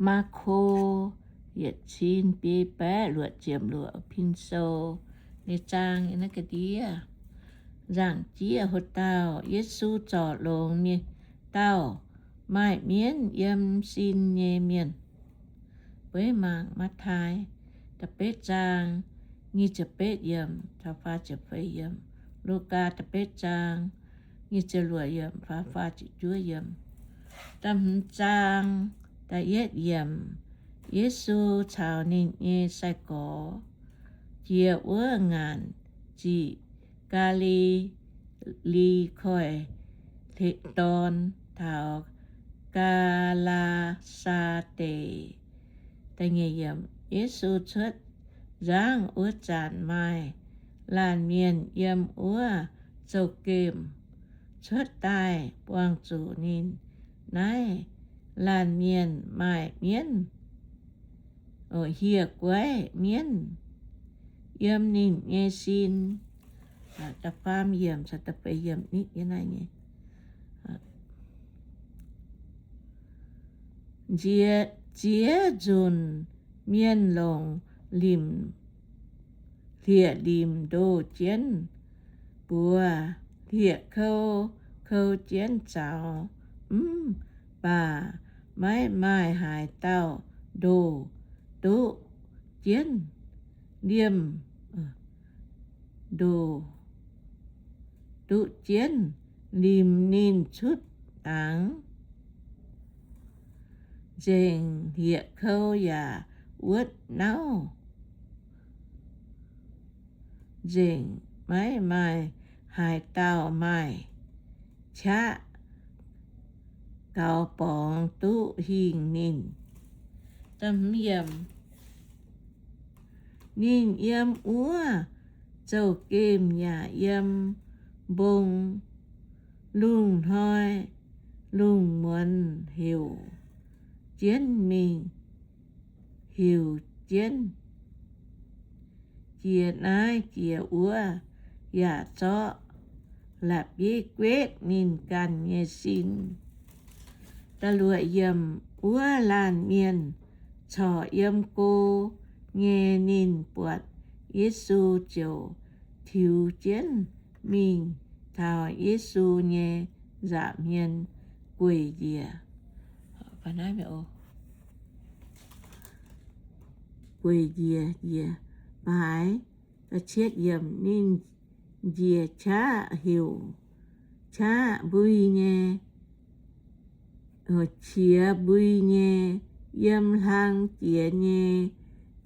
Maako yietc cin biei baeqv luoqc ziepc luoqc pin sou nyei zaang yiem naaiv ga'ndiev. Nzaangc jieqv hlo dauh, Yesu zorc longx mienh dauh maaih mienv yiem sin nyei mienh. Beiv mangc Matv^taai da'betv zaang nyic ziepc betv yiemc caux faah ziepc feix yiemc, Lugaa da'betv zaang nyic ziepc luoqc yiemc faah faah ziepc juov yiemc. Da'hmz zaang da'yietv yiemc, Yesu caux ninh nyei sai-gorx jiex wuov ngaanc ziqc Gaa^li^li Koiv^hleqv Dorn taux Gaa^laa^saa Deic. Yesu cuotv nzangv wuov zanc maaih laanh mienh yiem wuov zouv-gemh cuotv daaih buangh zuqc ninh. Naaiv laanh mienh maaih mienv, hieh guaiv mienv, yiem ninh nyei sin. Nziex, ziex nzunc mienh longc limc, hlieqv-limc ndoh jienv buoz, hlieqv-kou kou jienv zaux, mv baac maiv maaih haaix dauh ndoh duqv jienv liemh, ndoh duqv jienv limc ninh cuotv dangx. Nzengc hlieqv-kou yaac wuotv nauv nzengc, maiv maaih haaix dauh maaih qaqv gaux borngz duqv hingh ninh. Ninh yiem wuov zouv-gemh yaac yiem mbong lungh hnoi lungh muonz heuc jienv mingh, heuc jienv jiex naaiv jiex wuov, yaac zorqv la'bieiv guetv ninh ganh nyei sin. Wuov laanh mienh corc yiem go nyei, ninh buatc Yesu ziouc tiux jienv mingh taux Yesu nyei nza'hmien gueic njiec, gueic njiec, njiec baaix. Ninh njiec qaqv heuc, qaqv mbui nyei, qiex mbui nyei, yiem hlang jiex nyei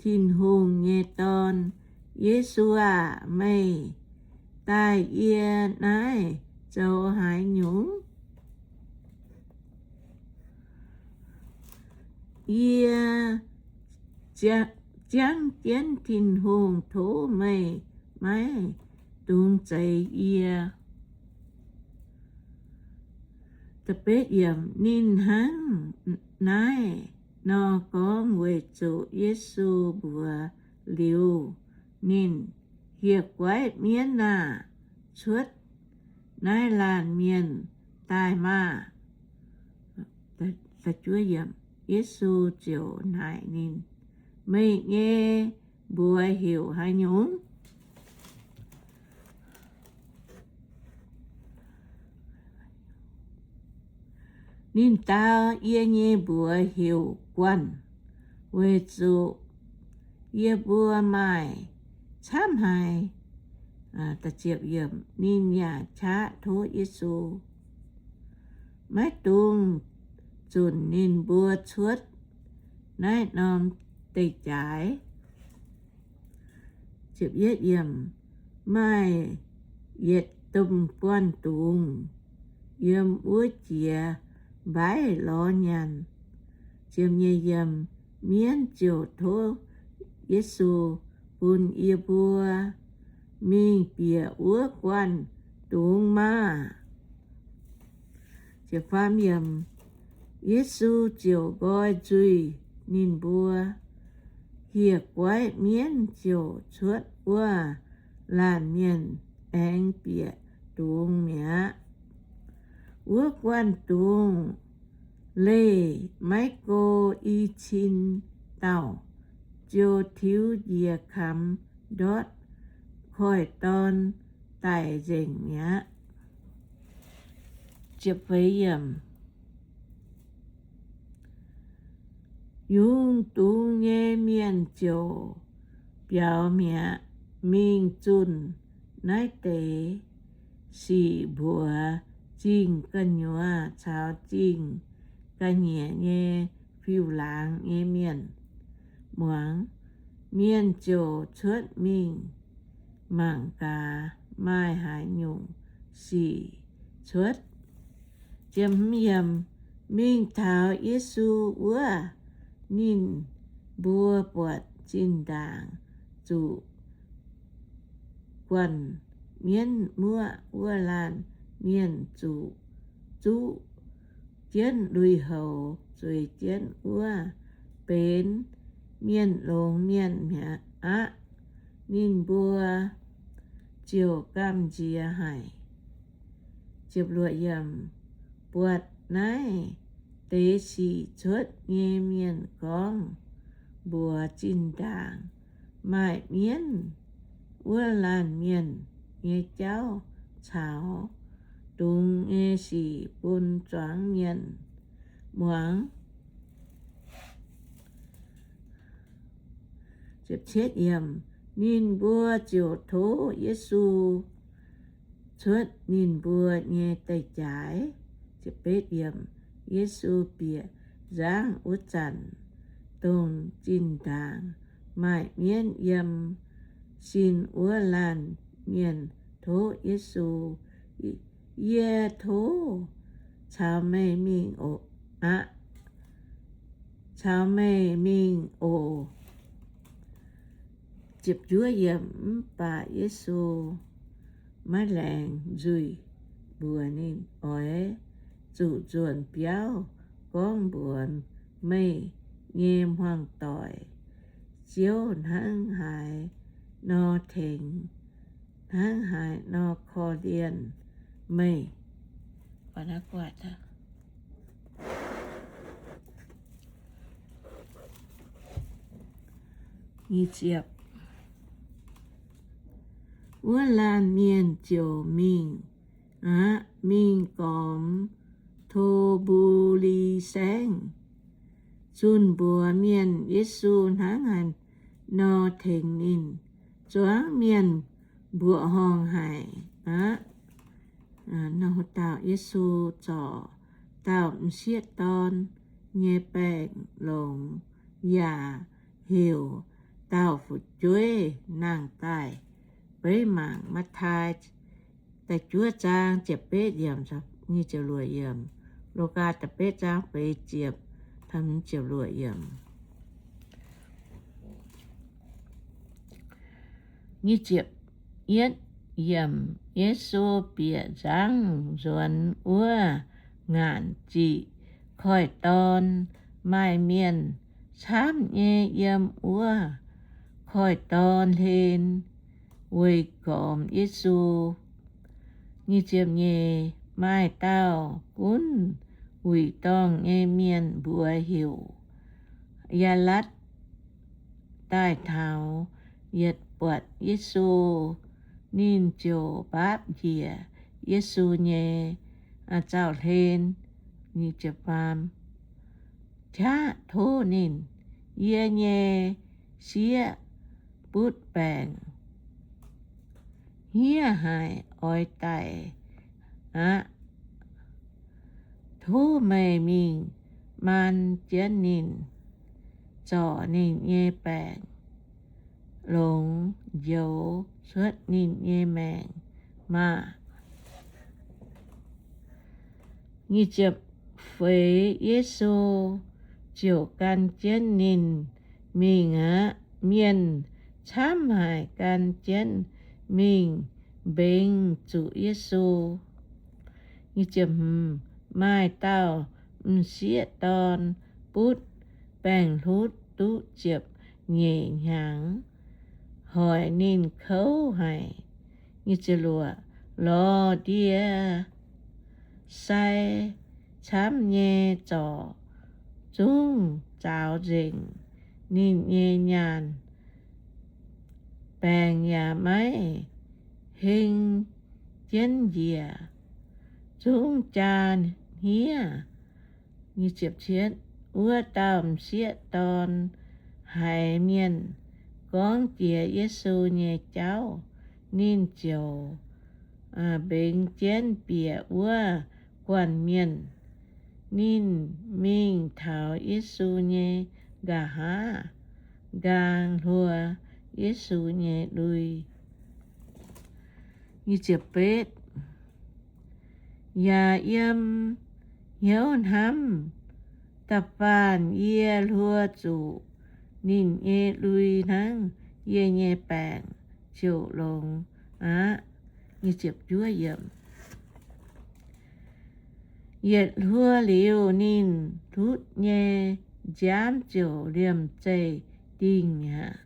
Tin-Hungh nyei Dorn, Yesu aah! Meih daaih yie naaiv zoux haaix nyungc? Yie ziangv jienv Tin-Hungh tov meih maiv dungx zeix yie. Ninh hnangv naaiv nor gorngv weic zuqc Yesu mbuox liuz, ninh, Hieh guaiv mienv aah! Cuotv naaiv laanh mienh daaih maah! Yesu ziouc naaic ninh, Meih nyei mbuox heuc haaix nyungc? Ninh dau, Yie nyei mbuox heuc Guanh, weic zuqc yie mbuo maaih camv haic. Ninh yaac qaqv tov Yesu, maiv dungx zunc ninh mbuo cuotv naaiv norm deic-jaaix. Maaih yietc domh guanh dungz yiem wuov jiex mbaiv lorz nyanc. Mienv ziouc tov Yesu bun yie mbuo mingh bieqc wuov guanh dungz maah! Yesu ziouc nqoi nzuih ninh mbuo. Hieh guaiv mienv ziouc cuotv wuov laanh mienh aengx bieqc dungz mi'aqv. Wuov guanh dungz Leih maiv go i cin dauh, ziouc tiux njiec kamx ndortv koiv-dorn daic nzengc mi'aqv. Yungz dungz nyei mienh ziouc biaux mi'aqv, mingh zunh naaiv deix sic mbuox zingh gu'nyuoz caux zingh ga'nyiec nyei fiuv-laangz nyei mienh muangx. Mienh ziouc cuotv mingh mangc gaax maaih haaix nyungc sic cuotv. Mingh taux Yesu wuov, ninh mbuo buatc zinh ndaangc zuqc guanh mienv muoqv wuov laanh mienh zuqc zuqv jienv lui-houx zueiz jienv wuov benx mienh longx mienh mi'aqv. Ninh mbuo ziouc gamh nziex haic. Buatc naaiv deix sic cuotv nyei mienh gorngv mbuox zinh ndaangc maaih mienv wuov laanh mienh nyei jauv caux dungz nyei sic bun zuangx mienh muangx. Ninh mbuo ziouc tov Yesu cuotv ninh mbuo nyei deic-jaaix. Yesu bieqc nzangv wuov zanc, dongh zinh ndaangc maaih mienv yiem sin wuov laanh mienh tov Yesu, Yie tov caux meih mingh oc, aqv, caux meih mingh oc. Mv baac Yesu maiv laengz nzuih mbuox ninh, Oix zuqc nzuonx biauv gorngv mbuox meih nyei hmuangv-doic, Ziouv hnangv haaix nor tengx, hnangv haaix nor korv-lienh meih. Wuov laanh mienh ziouc mingh aqv, mingh gormx To^mbu^li Saengv, zunh mbuox mienh Yesu hnangv haaix nor tengx ninh. Zuangx mienh mbuoqc horngh haic aqv. Nor dauh Yesu zorc dauh m'sieqv dorn nyei baengc longx, yaac heuc dauh fu'jueiv nangh daaih. Beiv mangc Matv^taai da'juov zaang ziepc betv yiemc, Lugaa da'betv zaang feix ziepc, ziepc luoqc yiemc. Yesu bieqc nzangv nzuonx wuov ngaanc ziqc koiv-dorn. Maaih mienh camv nyei yiem wuov koiv-dorn hlen weic gormx Yesu. Maaih dauh gunv wuic dorngh nyei mienh mbuox heuc Yaalatv daaih taux, yietc buatc Yesu, ninh ziouc mbaapv njiec Yesu nyei zaux-hlen, qaqv tov ninh, Yie nyei sieqv butv baengc, hniev haic, oix daic aqv. Tov meih mingh maan jienv ninh, zorc ninh nyei baengc longx, njoux cuotv ninh nyei maengc maah! Feix Yesu ziouc gan jienv ninh mingh aqv. Mienh camv haic gan jienv mingh mbengx zuqc Yesu. Maaih dauh m'sieqv dorn butv baengc-hlutv duqv ziepc nyeic hnyangx, hoic ninh kouv haic. Lorz ndie-sai camv nyei zorc zungv zaaux nzengc ninh nyei nyaanh. Baengc yaac maiv heng jienv njiec, zungv jaa hniev. Wuov dauh m'sieqv dorn haiz mienh gorngv jiex Yesu nyei jauv, ninh ziouc mbengx jienv bieqc wuov guanh mienh. Ninh mingh taux Yesu nyei nqa'haav, nqaang hluo Yesu nyei lui. Yaac yiem hnyouv hnamv, da'faanh yie hluo zuqc ninh nyei lui hnangv, yie nyei baengc ziouc longx aqv. Yietc hluo liuz, ninh ndutv nyei nziaamv ziouc liemh zeih dingh mi'aqv,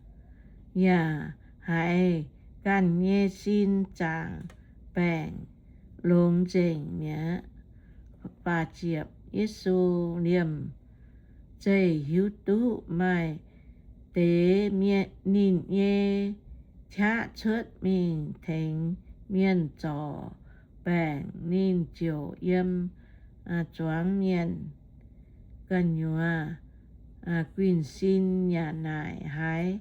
yaac haiz ganh nyei sin zaangc baengc longx nzengc mi'aqv. Yesu liemh zeih hiuv duqv maaih deix ninh nyei qaqv cuotv mingh tengx mienh zorc baengc, ninh ziouc yiem zuangx mienh gu'nyuoz guinh sin yaac naaic, Haaix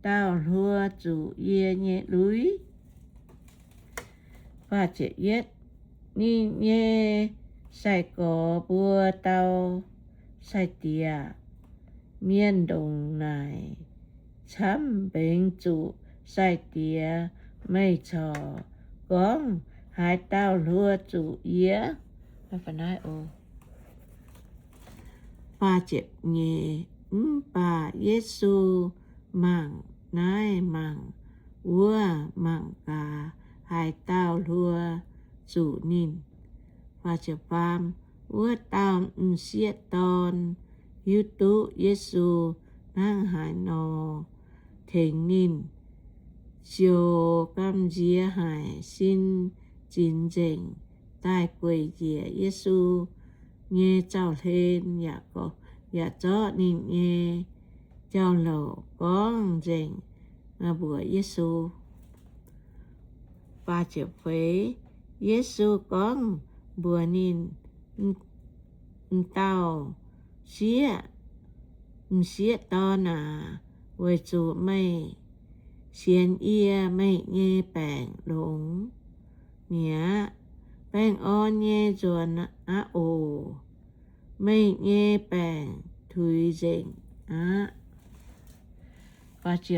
dauh hluo zuqc yie nyei lui? Ninh nyei sai-gorx mbuo dau sai-diex mienh ndongc naaic camv mbengx zuqc sai-diex, Meih corc gorngv haaix dauh hluo zuqc yie? Mv baac Yesu mangc naaiv mangc wuov, mangc gaax haaix dauh hluo zuqc ninh. Wuov dauh m'sieqv dorn hiuv duqv Yesu hnangv haaix nor tengx ninh, ziouc gamh nziex haic, sin zinx nzengc, daaih gueic njiec Yesu nyei zaux-hlen, yaac zorqv ninh nyei jauv-louc gorngv nzengc mbuox Yesu. Yesu gorngv mbuox ninh, M'dauh sieqv, m'sieqv dorn aac, weic zuqc meih sienx yie, meih nyei baengc longx mi'aqv. Baengh orn nyei nzuonx aqv oc. Meih nyei baengc tuix nzengc aqv.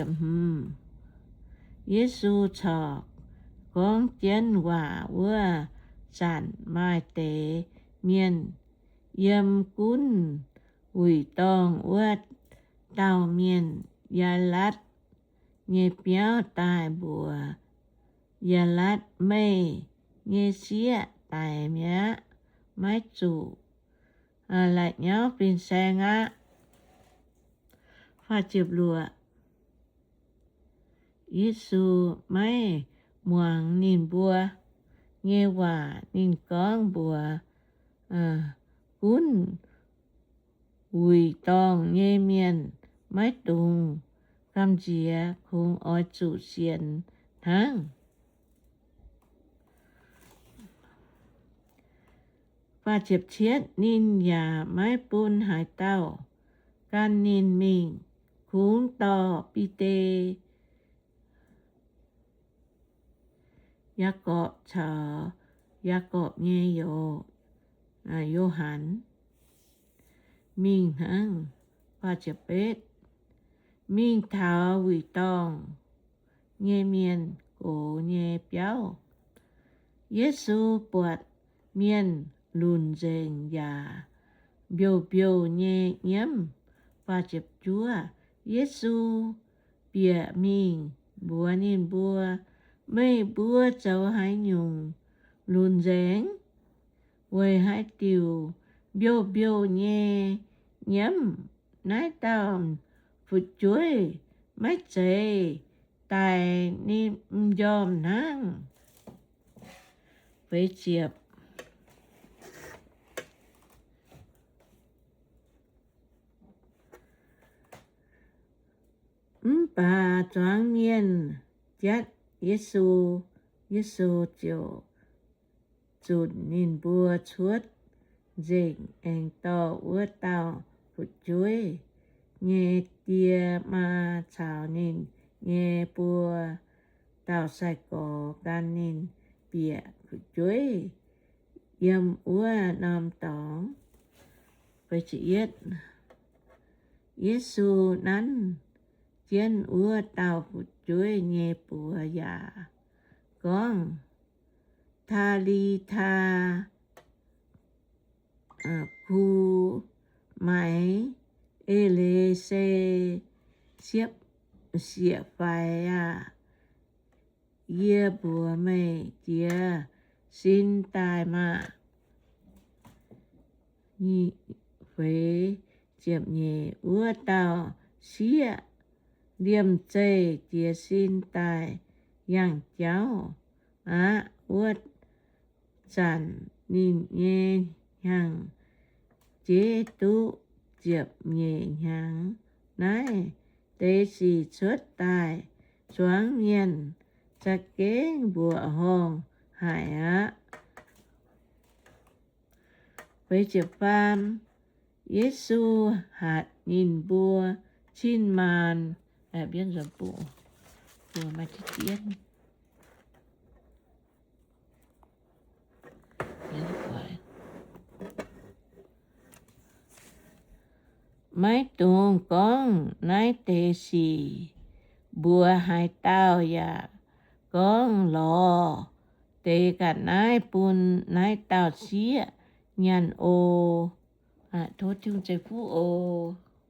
Yesu corc gorngv jienv waac wuov zanc, maaih deix mienh yiem gunv wuic dorngh wuov dauh mienh, Yaalatv, nyei biauv daaih mbuox Yaalatv, Meih nyei sieqv daic mi'aqv. Maiv zuqc la'nyauv fin-saeng aqv. Yesu maiv muangx ninh mbuo nyei waac. Ninh gorngv mbuox gunv wuic dorngh nyei mienh, Maiv dungx gamh nziex, kungx oix zuqc sienx hnangv. Ninh yaac maiv bun haaix dauh gan ninh mingh, kungx dorh Bide, Yaagorpc caux Yaagorpc nyei youz, Yo^han, mingh hnangv. Mingh taux wuic dorngh nyei mienh gox nyei biauv, Yesu buatc mienh lunc nzengc yaac mbiouh mbiouh nyei nyiemv. Yesu bieqc mingh mbuox ninh mbuo, Meih mbuo zoux haaix nyungc lunc nzengc? Weic haaix diuc mbiouh mbiouh nyei nyiemv? Naaiv dauh fu'jueiv maiv zeiz daic, ninh m'njormh hnangv. Mv baac zuangx mienh jatv Yesu. Yesu ziouc zunc ninh mbuo cuotv nzengc aengx dorh wuov dauh fu'jueiv nyei die maa caux ninh nyei buo dauh sai-gorx gan ninh bieqc fu'jueiv yiem wuov norm dorngx. Yesu nanv jienv wuov dauh fu'jueiv nyei buoz yaac gorngv, Taa^li^taa ku, maaiz, E^le^se, siepv, sieqv faix aah! Yie mbuox meih, jiez sin daaih maah! Feix ziepc nyeic, wuov dauh sieqv liemh zeih jiez sin daaih yangh jauv aqv. Wuov zanc ninh nyei hnyangx-jeiv duqv ziepc nyeic hnyangx. Naaiv deix sic cuotv daaih zuangx mienh za'gengh mbuoqc horngh haic aqv. Yesu hatc ninh mbuo cin-maanc. Maiv dungx gorngv naaiv deix sic mbuox haaix dauh, yaac gorngv lorz deix ga'naaiv bun naaiv dauh sieqv nyanc oc. Tov Tin-Hungh ceix fuqv oc.